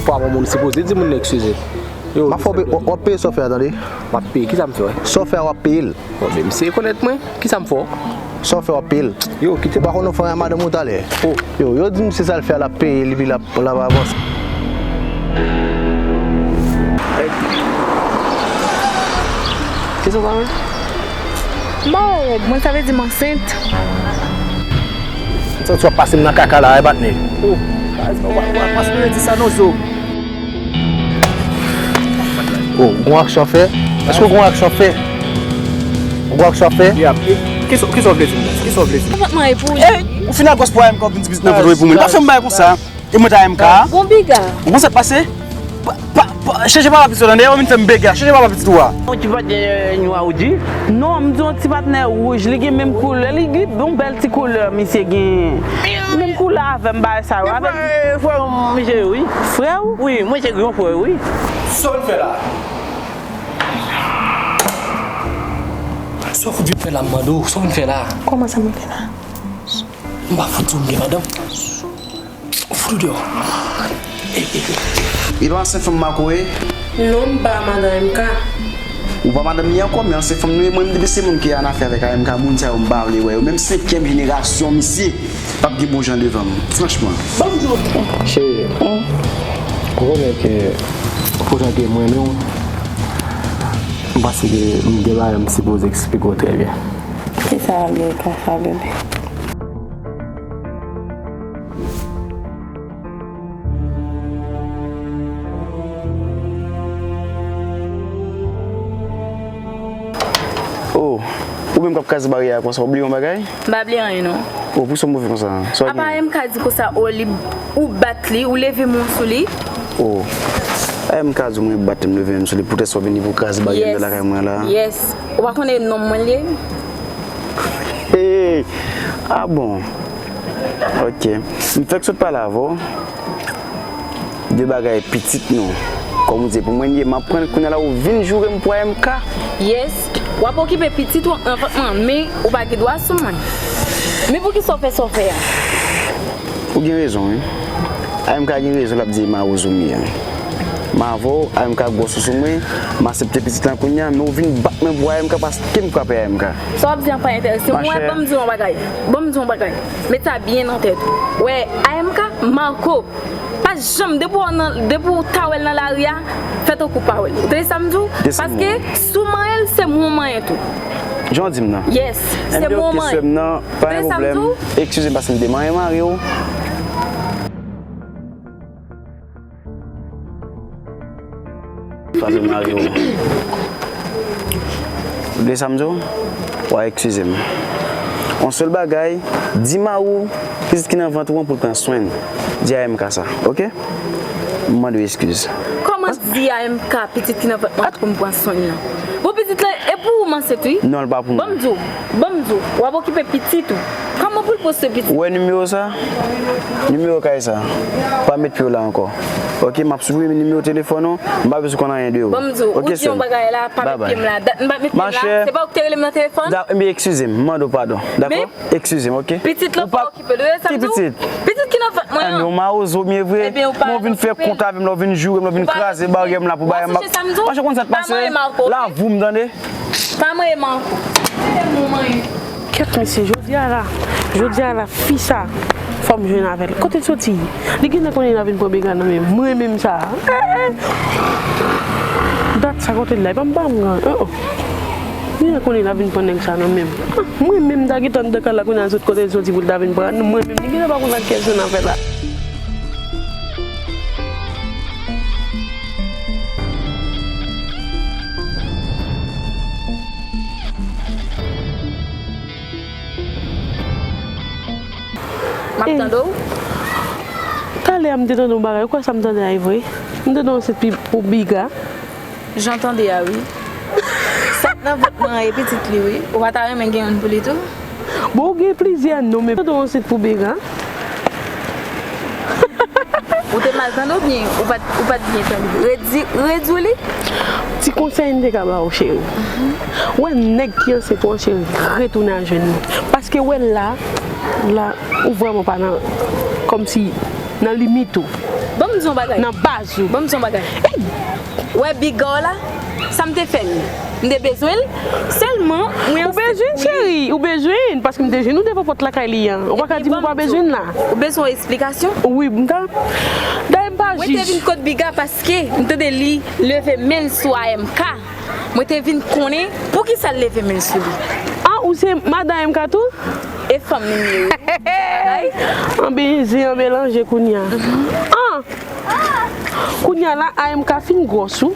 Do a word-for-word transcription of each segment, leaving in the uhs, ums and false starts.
Fwa bon moun sipoze di moun nan eskize. Yo, m ap fè w peye, w ap peye sa w fè a, tande. M ap peye, kisa m fè, wè? Sa w fè a, w ap peye l. Bon, men misye konèt mwen, kisa m fè w? Sa w fè, w ap peye l. Yo, kite. Ou pa konn ou fè a madanm ou talè? Oh. Yo, yo di misye sa l fè a, l ap peye l, epi l ap, l ap avanse. Kisa w pa wè? M pa wè règ mwen, sa vle di m ansent. M santi w ap pase m nan kaka la, e patnè. Oh, w ap pase m nan di sa non, zo. Oh, ou gon aksyon fè? Èske ou gon aksyon fè? Ou gon aksyon fè? Kisa, kisa w vle di m la? Kisa w vle di m? Konpòtman e pou ou. Ou fin a gòs pou M K, ou vin di pitit nan vre pou mwen. Pa fè m bagay konsa. E mwen ta M K. Gon biga. Ou konn sa k pase? Pa, pa, pa, chèche papa pitit ou, tande? Ou vin fè m bega. Chèche papa pitit ou a. Yon ti patnè nwa ou di? Non, m di yon ti patnè wouj. Li gen menm koulè. Li, li yon bèl ti koulè, misye gen. Menm koulè avè m, bagay sa yo. Avèk frè, frè misye yo, wi. Frè w? Wi, mwen se gran frè, wi. Sa w vin fè la? Sa w fout vin fè la, m mande w? Sa w vin fè la? Kòman sa m vin fè la? M pa fout di w m gen madanm. Fout ou deyò. E pa ansent fanm Marco ye? Non, m pa madan M K. Ou pa madanm li ankò, men ansent fanm nou ye. Mwen, m depi se moun ki annafè avèk A M K, moun sa yo m pa vle wè yo. Menm senkyèm jenerasyon misye p ap gen bon jan devan m, franchman. Ban m di w. Cheri, ou konnen ke poutan ke m renmen w, m panse ke m gen bagay m sipoze eksplike w trè byen. Kisa w ap di konsa, bebe? Oh, ou menm k ap kraze baryè a konsa, ou bliye yon bagay? M pa bliye anyen, non. Oh, poukisa w move konsa? Sa w gen? Apa M K di konsa, oh, li, ou bat li, ou leve men w sou li? Oh, M K di w mwen bat li, m leve men m sou li, poutèt sa w vini pou w kraze baryè anndan lakay mwen la? Yes. Ou pa konnen nonm mwen li ye? Hey! Ah bon? Ok. M fèk sot pale avè w de bagay pitit nou. Kòm ou di, pou mwen li ye, m ap pran l kounye a la, ou vin joure m pou A M K. Yes. W ap okipe pitit ou nan vant mwen, men ou pa gen dwa sou mwen. Men poukisa w fè sa w fè a? Ou gen rezon, wi. A M K gen rezon, l ap di mawozo m ye. M avè w, A M K gwòs ou sou mwen, m aksepte pitit lan kounye a, men ou vin bat mwen pou A M K paske m frape A M K. Sa w ap di an pa enterese m. Wè, ban m di w yon bagay. Ban m di w yon bagay. Met sa byen nan tèt ou. Wè, A M K, Marco, pa janm, depi w nan, depi w ta wè l nan lari a, fè tankou w pa wè l. Ou tande sa m di w? Paske si w manyen l, se mwen w manyen tou. Jan w di m nan? Yes, se mwen w manyen. Pa gen pwoblèm. Eskize m paske m te manyen mari w. Fasil mari w. Ou tande sa m di w? W a eskize m. Yon sèl bagay, di mari w, pitit ki nan vant ou an pou l pran swen l. Di A M K sa, ok? M mande w eskiz. Kòman di A M K pitit ki nan vant mwen pou m pran swen l lan? Bon, pitit lan, e pou ou m ansent, wi. Non, l pa pou mwen. Ban m di w, ban m di w, w ap okipe pitit ou. Kòman pou l poste pitit? Ou wè nimewo sa? Nimewo kay sa. Pa met pye w la ankò. Ok, m ap siprime nimewo telefòn ou. M pa bezwen konn anyen de ou. Ban m di w, ou di yon bagay la, pa met pye m la. Dat m pa met pye m la. Se pa ou ki te rele m nan telefòn? Ebyen, eskize m, m mande w padon. Dakò? Eskize m, ok? Pitit lan pa okipe l, ou tande sa m di w? Pitit ki nan vant mwen an. Ou mawozo m ye vre. Men w vin fè kont avè m la, w vin joure m la, w vin kraze baryè m la pou bagay m. Machè, konn sa k pase? Lavou m, tande? Pa manyen m ankò. Kèt mesye, jodi a la, jodi a la, fi sa, fò m jwenn avè l. Kote l soti? Li genlè konnen l ap vin pran bega nan men m. Mwen menm sa. Dat sa kote l la, epa m pa m gran. Oh, oh. Li genlè konnen l ap vin pran nèg sa nan men m. Ah, mwen menm m ta gentan anndan kay la kounye a, l sot kote l soti pou l ta vin pran. Mwen menm, li genlè pa konn ak kiyès l nan afè la. M ap tande w. Talè a m te tande yon bagay, ou kwè sa m tande a e vre? M tande yon sèt pou biga. Jan tande a, wi. Sa k nan vant mwen an e pitit li, wi. Ou pa ta renmen gen youn pou li tou? Bon, ou gen plizyè non, men tande yon sèt pou biga. Ou te mal tande oubyen ou pa t, ou pa t byen tande? Redi, redi w li. Ti konsèy m te ka ba w, cheri. Ou wè nèg ki ansent ou an, cheri, retounen al jwenn li. Paske ou wè la, la, ou vrèman pa nan, kòmsi nan limit ou. Ban m Ban m di yon bagay. Nan baz ou. Ban m di yon bagay. Ou wè biga w la? Sa m te fè l. M te bezwen l. Sèlman, mwen... Ou bezwen l, cheri. Ou bezwen l. Paske m te jwenn ou devan pòt lakay li an. Ou pa ka di m ou pa bezwen l la. Ou bezwen yon esplikasyon? Wi, m ta. Dayè m pa jij. Mwen te vin kot biga paske m tande li leve men l sou A M K. Mwen te vin konnen poukisa l leve men l sou li. Ah, ou se madan M K tou? E fanm li ye wi. Anben zen an melanje kounye a. Ah! Kounye a la, A M K fin gwòs ou.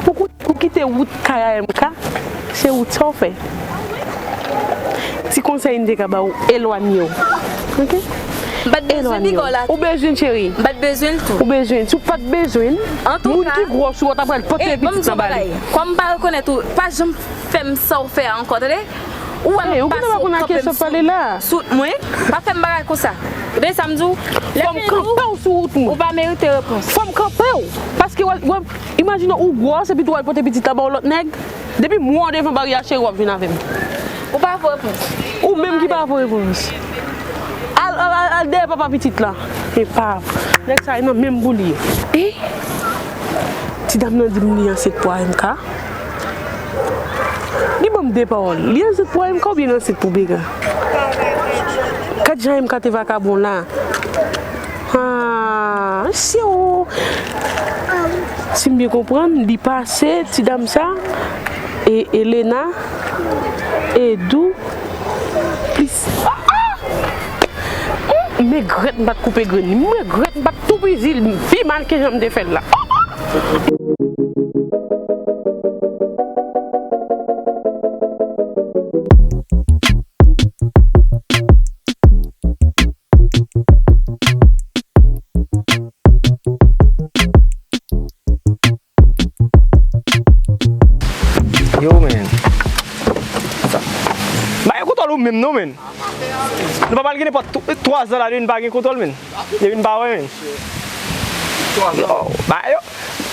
Ou kou-, ou kite wout kay A M K, se wout sa w fè. Ti konsèy m te ka ba w, elwanye w. Oke? M pa t bezwen biga w la. Ou bezwen l, cheri. M pa t bezwen l tou. Ou bezwen l. Si w pa t bezwen l, moun ki gwòs ou an ta pral pote pitit lan ba li. Kwa m pa rekonèt ou, pa janm fè m sa w fè a ankò, tande? Ou wè m pase, ou kanpe m sou, sou wout mwen, pa fè m bagay konsa. Tande sa m di w? Fò m kanpe w sou wout mwen. Ou pa merite repons. Fò m kanpe w. Paske w, w, imajine w gwòs epi tou w al pote pitit la ba yon lòt nèg. Depi m wè w devan baryè a, cheri, w ap vin avè m. Ou pa vo repons. Ou menm ki pa vo repons. Al, al, al, al dèyè papa pitit la. Epav. Nèg sa e nan menm boul li ye. E? Ti dam nan di m li ansent pou A M K. Li ban m de pawòl. Li ansent pou A M K oubyen li ansent pou Bega? Gad jan A M K te vakabon la. Ah, si w, si m byen konprann, li pase ti dam sa, e Elena, Edou, plis. Ah, ah! M regrèt m pa t koupe grenn li. M regrèt m pa t toupizi l pi mal ke jan m te fè l la. Ah, ah! Yo, men. Sa. M pa gen kontwòl ou menm non, men. Nou pa pral gen nenpòt tw-, twa zan la, depi n pa gen kontwòl, men. Depi n pa wè, men. Yo, ba yo.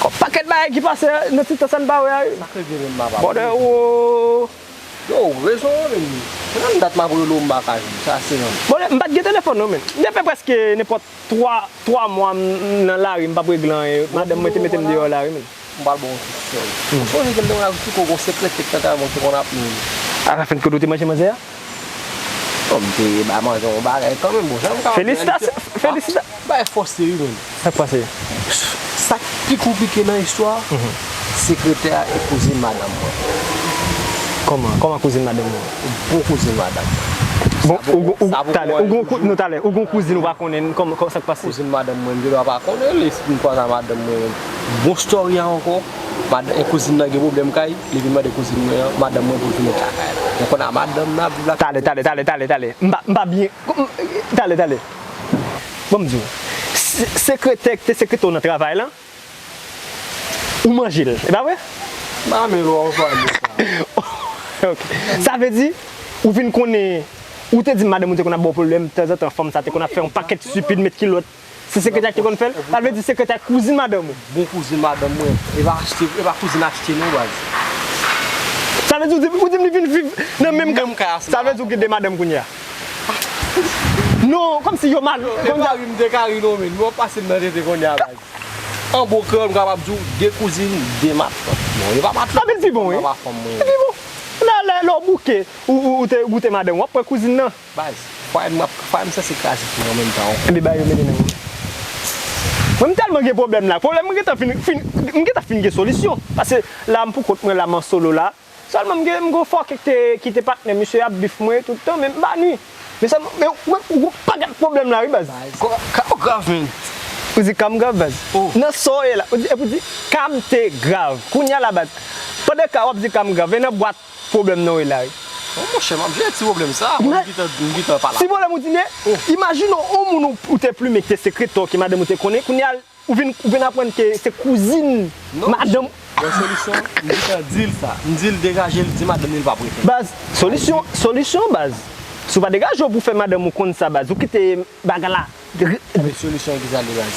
Yon pakèt bagay ki pase nan ti tan sa n pa wè a, wi. Sa k rive menm, papa? Bòdè, wo. Yo, ou rezon, men. Se nan dat m ap rele w, m pa ka jwenn. Sa se yon... Bon, m pa t gen telefòn non, men. M te fè prèske nenpòt twa, twa mwa m, m nan lari, m p ap regle anyen. Madanm mwen te mete m deyò lari, men. M pral ba w yon ti konsèy. Hmm. Ou sonje gen de moun ki konn gon sekretè ki t ap travay, ki konn ap... Alafen, kote w te manje manzè a? Bon, m te ba manzè yon bagay kanmenm, bon, jan m ka... Felisitasyon, felisitasyon. Bay fòs li, wi, men. Sa k pase? Sa k pi konplike nan istwa a, mhm, sekretè a e kouzin madanm mwen. Kòman? Kòman kouzin madanm ou? Bon kouzin madanm mwen. Bon, ou, ou, talè, ou gon kou-, non, talè, ou gon kouzin ou pa konnen kòman, kòman sa k pase? Kouzin madanm mwen, m gen dwa pa konnen li, si m kwaze a madanm mwen, bon story a ankò, madanm, e kouzin nan gen pwoblèm kay, li vin mande kouzin mwen an, madanm mwen pou l vin lakay la. Mwen konn a madanm nan ap viv lakay. Talè, talè, talè, talè, talè. M pa, m pa byen, talè, talè. Bon, m di w, se-, sekretè ki te sekretè w nan travay lan, ou manje l, e pa vre? M pa menm wè w fwa de sa. Ok. Sa vle di, ou vin konnen, ou te di madanm ou te konn ap ba w pwoblèm, tanzantan fanm sa te konn ap fè yon pakèt stipid, met kilòt. Se sekretè a ki te konn fè l? Sa vle di sekretè a kouzin madanm ou? Bon kouzin madanm mwen. E pa achte, e pa kouzin achte non, baz. Sa vle di ou di, ou di m li vin viv nan menm kay. Menm kay ansanm. Sa vle di ou gen de madanm kounye a? Non, kòmsi yo mal. Yo, e pa ri m te ka ri non, men. Mwen pase m nan tete kounye a, baz. An bon kreyòl, m kapab di w, de kouzin, de matant. Non, yo pa matant. Anben, l pi bon, wi. Yo pa fanm mwen. L pi bon. Lè, lè, lè w bouke, ou, ou, ou te goute madanm, w ap pran kouzin nan. Baz, fwaye m ap, fwaye m sanse kraze tou an menm tan, wi. Enben, ba yo mennen nan mwen. Mwen, m tèlman gen pwoblèm la. Pwoblèm, mwen gentan fin, fin, m gentan fin gen solisyon. Paske la, m pou kont mwen, la, m an solo la. Sèlman m gen, m gon fòkè ki te, ki te patnè misye ap bif mwen tout tan, men m pa nwi. Men sèlman, men ou, ou gon pakèt pwoblèm la wi, baz. Ka w grav, men. Ou di ka m grav, baz? Oh. Nan sa w ye la, ou di, epi w di ka m te grav. Kounye a la, baz. Pandan ka w ap di ka m grav, e nan bwat pwoblèm nan w ye la wi. Oh, monchè, m ap jere ti pwoblèm sa, mwen m gentan, m gentan pale. Ti pwoblèm ou di, men, oh, imajine w, yon moun ou, ou te plimen ki te sekretè w, ki madanm ou te konnen, kounye a, Ou vin, ou vin aprann ke se kouzin madanm. Bon, solisyon, m gentan di l sa. M di l degaje l, di madanm li l p ap rete. Baz, solisyon, solisyon, baz. Si w pa degaje w pou fè madanm ou konn sa, baz, ou kite bagay la. Ebyen, solisyon an ki sa l ye, baz?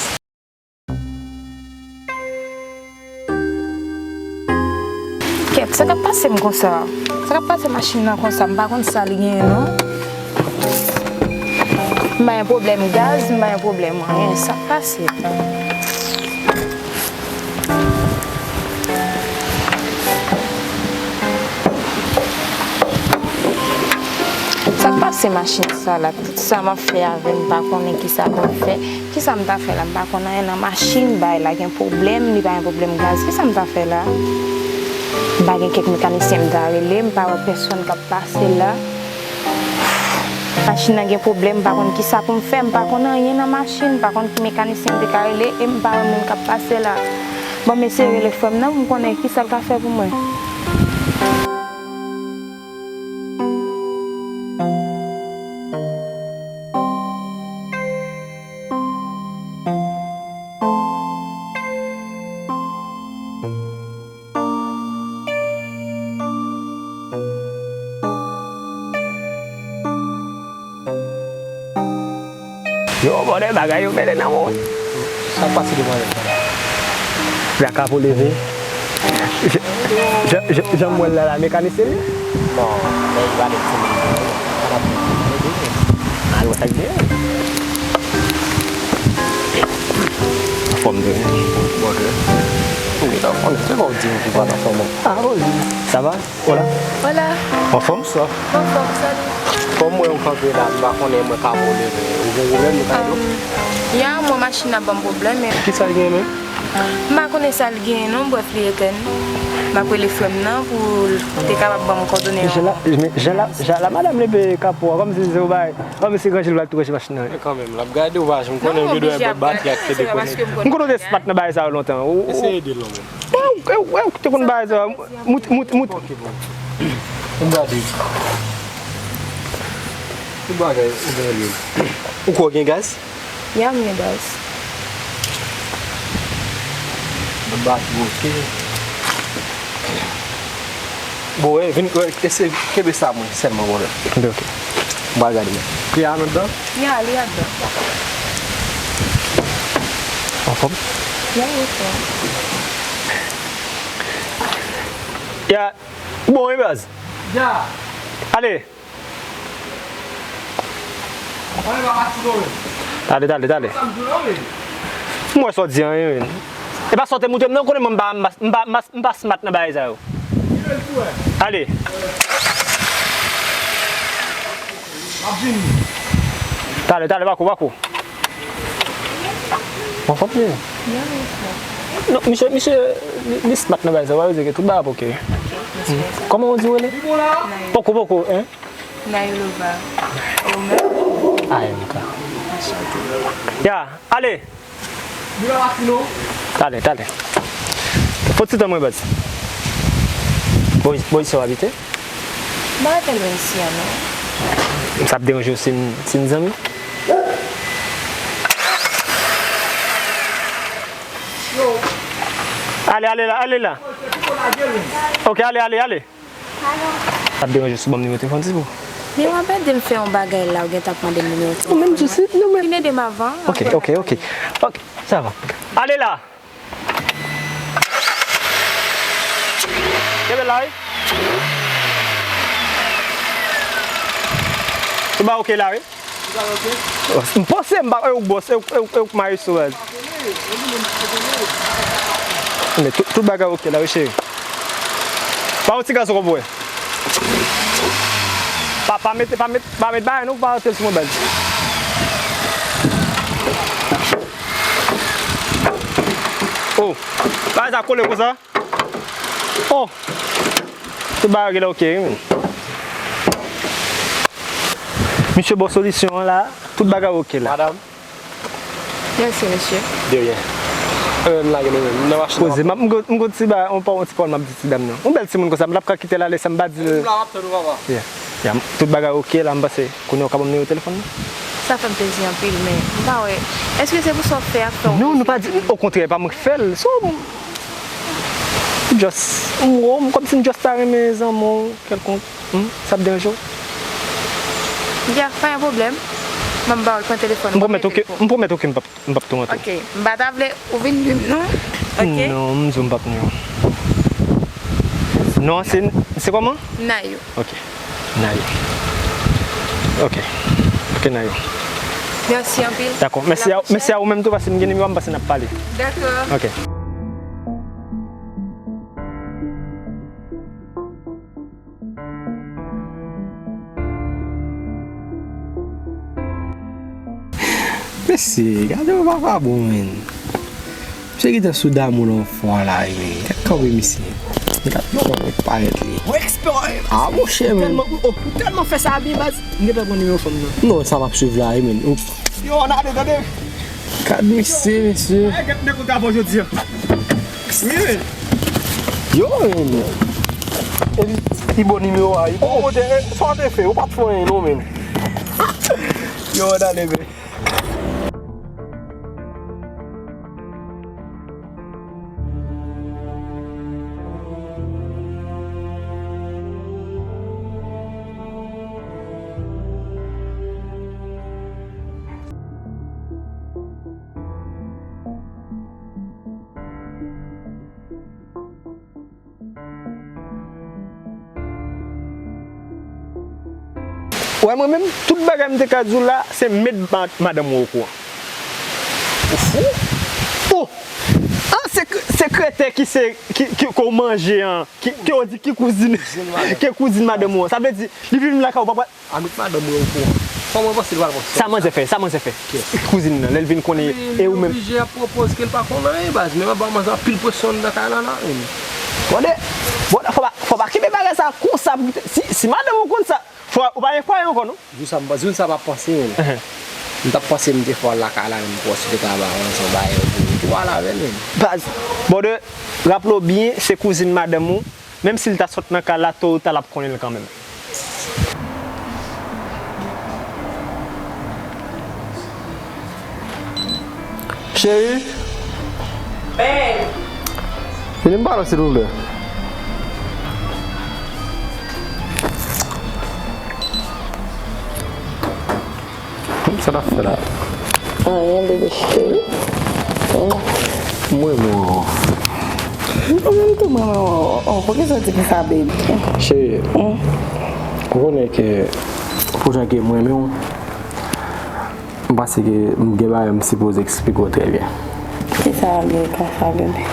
Kèt, sa k ap pase m konsa? Sa k ap pase machin nan konsa? M pa konn sa li genyen, non. M pa gen pwoblèm gaz, m pa gen pwoblèm anyen. Sa k pase? Pase machin sa la, tout sa m ap fè avè l, m pa konnen kisa pou m fè. Kisa m ta fè la? M pa konn anyen nan machin, bagay la gen pwoblèm, li pa gen pwoblèm gaz. Kisa m ta fè la? M pa gen kèk mekanisyen m ta rele, m pa wè pèsonn k ap pase la. Machin nan gen pwoblèm, m pa konn kisa pou m fè, m pa konn anyen nan machin, m pa konn ki mekanisyen m te ka rele, e m pa wè moun k ap pase la. Bon, m eseye rele frè m nan pou m konnen kisa l ka fè pou mwen. Yo, bòdè bagay yo mele nan men w. Sa k pase devan lè sa la? La ka pou leve. Jan, jan, jan, jan m wè l la, la mekanisyen li. Bon, men li pa gen timoun. Al wè sa k gen. Anfòm de. Bòdè. Ou gentan konnen, se pa w di m ki pa t anfòm. Ah, oui. Ça va? Hola. Hola. Anfòm? Anfòm, salut. Kòm mwen, ou kanpe la, m pa konnen mwen ka vole, men ou gen pwoblèm, ou ka do? Um, ya, mwen machin nan ban m pwoblèm, men ki sa l gen menm? M pa konnen sa l gen, non, brèf, li etèn. M ap rele frè m nan pou l te kapab ban m kòdone. Je la, je la, je la, madam leve kapo, kòm si se ou bay, kòm si Granjil pral tou rache machin nan. Men kanmenm, l ap gade w, pa janm konnen, ou gen dwa bat li ak telekonekte. M konnen w te spat nan bagay sa yo lontan. Eseye ede l non, men. Wè, wè, wè, ou te konn bagay sa yo. Moute, moute, moute. Ok, bon. Ann gade. Tout bagay ou gen lwil. Ou kwè w gen gaz? Ya, m gen gaz. Ann bati, ok. Bon, wè, vin, wè, eseye kenbe sa mwen sèlman, brother. Kenbe, ok. M pral gade men. Pye a anndan? Ya, li anndan. Anfòm? Ya, anfòm. Ya, bon, wi, baz. Ya. Ale. Tale, tale, tale. M wè sa w di an, wi. E pa sa w te montre m nan, konnen mwen m pa, m pa, m pa, m pa, m pa smart nan bagay sa yo. Ale. Tale, tale, pako, pako. Bon, kontinye. Non, misye, misye, li, li smart nan bagay sa, w a wè ke tout bagay poko. Kòman w di w rele? Poko, poko, hein? Nayolova. E ou menm? A M K. Anchante. Ya, ale. Tale, tale. Fò ti tan mwen, baz. Bò, bò isi w abite? M pa rete lwen isi a, non. Sa ap deranje w si n, si n zanmi? Ale, ale la, ale la. Ok, ale, ale, ale. Alo. Ap deranje w si w ban m nimewo telefòn ti bou? Men w ap ede m fè yon bagay la, ou gentan ap mande m nimewo telefòn mwen. Ou menm tou si, nou menm. Vin ede m avan. Ok, ok, ok. Ok, sa va. Ale la. Kenbe la, wi. Tout bagay ok la, wi. M panse m pa, e ou k bòs, e ou, e ou, e ou k maestro, baz. Men tout, tout bagay ok la, wi, cheri. Pa yon ti gaz ankò pou wè. Pa, pa mete, pa met, pa met bagay non, pa antre sou mwen, baz. Oh, bagay sa kole konsa. Oh! Tout bagay la ok, wi, men. Misye bon solisyon an la, tout bagay ok la. Madam. Mèsi, mesye. De rien. E, m lage nou menm, m nan machin nan. Poze, m ap, m gon, m gon ti bagay, on pa, on ti pawòl m ap di ti dam nan. On bèl timoun konsa, m t ap ka kite l ale san m pa di l. M la, m ap tann ou, papa. Yeah. Yeah, tout bagay ok la, m panse. Kounye a w ka ban m nimewo telefòn nan? Sa fè m plezi anpil, men m pa wè. Èske se pou sa w fè a k fè w... Non, nou pa di, okontrè, e pa mwen k fè l. So, m just, m, m, kòmsi m just ta renmen zanmi w kèlkonk. Hmm? Sa ap deranje w? Ya, pa gen pwoblèm. Ban m ba w l, pran telefòn ou. M pwomèt ou ke, m pwomèt ou ke m p ap, m p ap tou antre. Ok, m pa ta vle ou vin nwi m non. Ok? Non, m di w m p ap nwi w. Non, se, se kòman? Nayou. Ok. Nayou. Ok. Ok, Nayou. Mèsi anpil. Dakò. Mèsi a, mèsi a ou menm tou, paske m gen nimewo a, m panse n ap pale. Dakò. Ok. Mesye, gade yon vakabon, men. Misye gentan sou damou nan fwa la, men. Gad kanpe misye. Gad kòman l parèt li. Mwen eksplore. Ah, monchè, men. Tèlman, ou, ou tèlman fè sa byen, baz. M gentan pran nimewo fanm nan. Non, sa m ap swiv la, men. Yo, ann ale, tande. Gad misye, mesye. Ay, gad nèg ou t avè jodi a. Wi, men. Yo, men. Epi, li bon nimewo a. Li bon kote, e, sa w te fè? Ou pa t fè anyen, non, men. Yo, ann ale, men. Wè, mwen menm, tout bagay m te ka di w la, se met ma-, madanm ou okouran. Ou fou? Ou! An, se k-, se krètè ki se, ki, ki, ke w manje an, ki, ke w di ki kouzin, ki kouzin madanm ou an. Sa vle di, li vin lakay ou, papa. A met madanm mwen okouran. Kòman w panse l pral pran sòs? Sa manzè fè, sa manzè fè. Kiyès? Kouzin nan, lè l vin konnen e ou menm. Li oblije ap pwopoze ke l pa konn anyen, baz. Men m ap ba manzè anpil presyon nan kay la, la, men. Tande, bon, fò pa, fò pa kenbe bagay sa konsa pou kite. Si, si madanm ou konn sa, fò, ou pa gen kwayan ankò, non? Jou sa, m pa, jou sa m ap panse, men. M t ap panse m te fè w al lakay la, men m pwòs te travay ansanm, bay yo pou ou tou al avè l, men. Baz, bon, de, raple w byen, se kouzin madanm ou. Menm si l ta sot nan kay la, to ou ta l ap konnen l kanmenm. Cheri? Babe. Vini m pale w, silvouplè. Sa n ap fè la? Anyen, bebe cheri. Mwen, mwen. Mwen menm tou, mwen, mwen. Oh, poukisa w di konsa, babe? Cheri, ou konnen ke pou jan ke mwen menm, m panse ke m gen bagay m sipoze eksplike w trè byen. Kisa w gen konsa, bebe?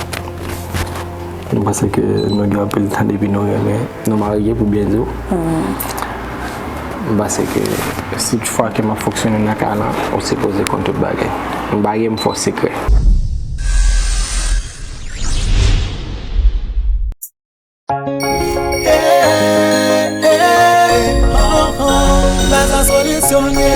M panse ke nou gen anpil tan depi nou renmen. Nou marye, pou byen di w. M panse ke si tout fwa ke m ap fonksyone nan kay la, ou sipoze konn tout bagay. M pa gen m fò sekrè. Lajan solisyon ye.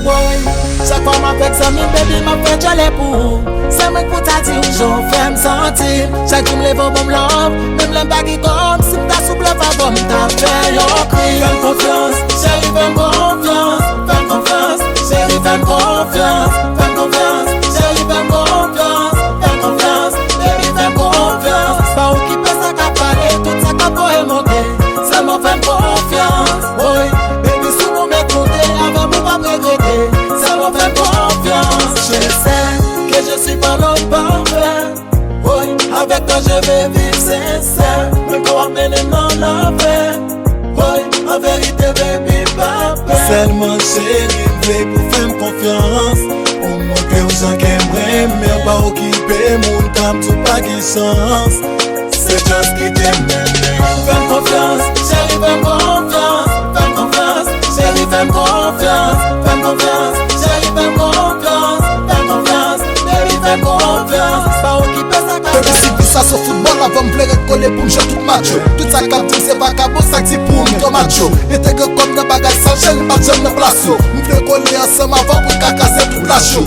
Woy. Chak fwa m avèk zanmi m, baby, m ap fè djòlè pou ou. Se mwen k pou ta di w jan w fè m santi. Chak jou m leve w ban m love, menm lè m pa gen kòb, si m ta sou blòf avè w, m ta fè yon krim. Fè m konfyans, cheri, fè m konfyans. Fè m konfyans, cheri, fè m konfyans. Fè m konfyans, cheri, fè m konfyans. Fè m konfyans, baby, fè m konfyans. Pa okipe sa k ap pale, tout sa k ap voye monte. Sèlman fè m konfyans, woy. Baby, si w pwomèt monte avè m, ou p ap regrete. Sèlman fè m konfyans. Je sais que je suis pas l'homme parfait. Woy, avec toi je vais vivre sincère. Menm lè w ap mennen m nan lanfè. Woy, an verite, baby, pa pè. Sèlman cheri, m vle pou fè m konfyans. Pou m montre w jan ke m renmen w, pa okipe moun k ap di w pa gen chans. Se just kite m mennen w. Fè m konfyans, cheri, fè m konfyans. Fè m konfyans, cheri, fè m konfyans. Fè m konfyans, cheri, fè m konfyans. Fè m konfyans, baby, fè m konfyans. Pa okipe sa k ap... Baby, si vi sa se foutbòl, avè w m vle ret kole pou m jwe tout match yo. Tout sa k ap di m se vakabon, sa k di pou m yo match yo. Entegre kò m nan bagay sa, cheri, m pa t janm nan plas yo. M vle kole ansanm avè w pou n ka kraze tout lach yo.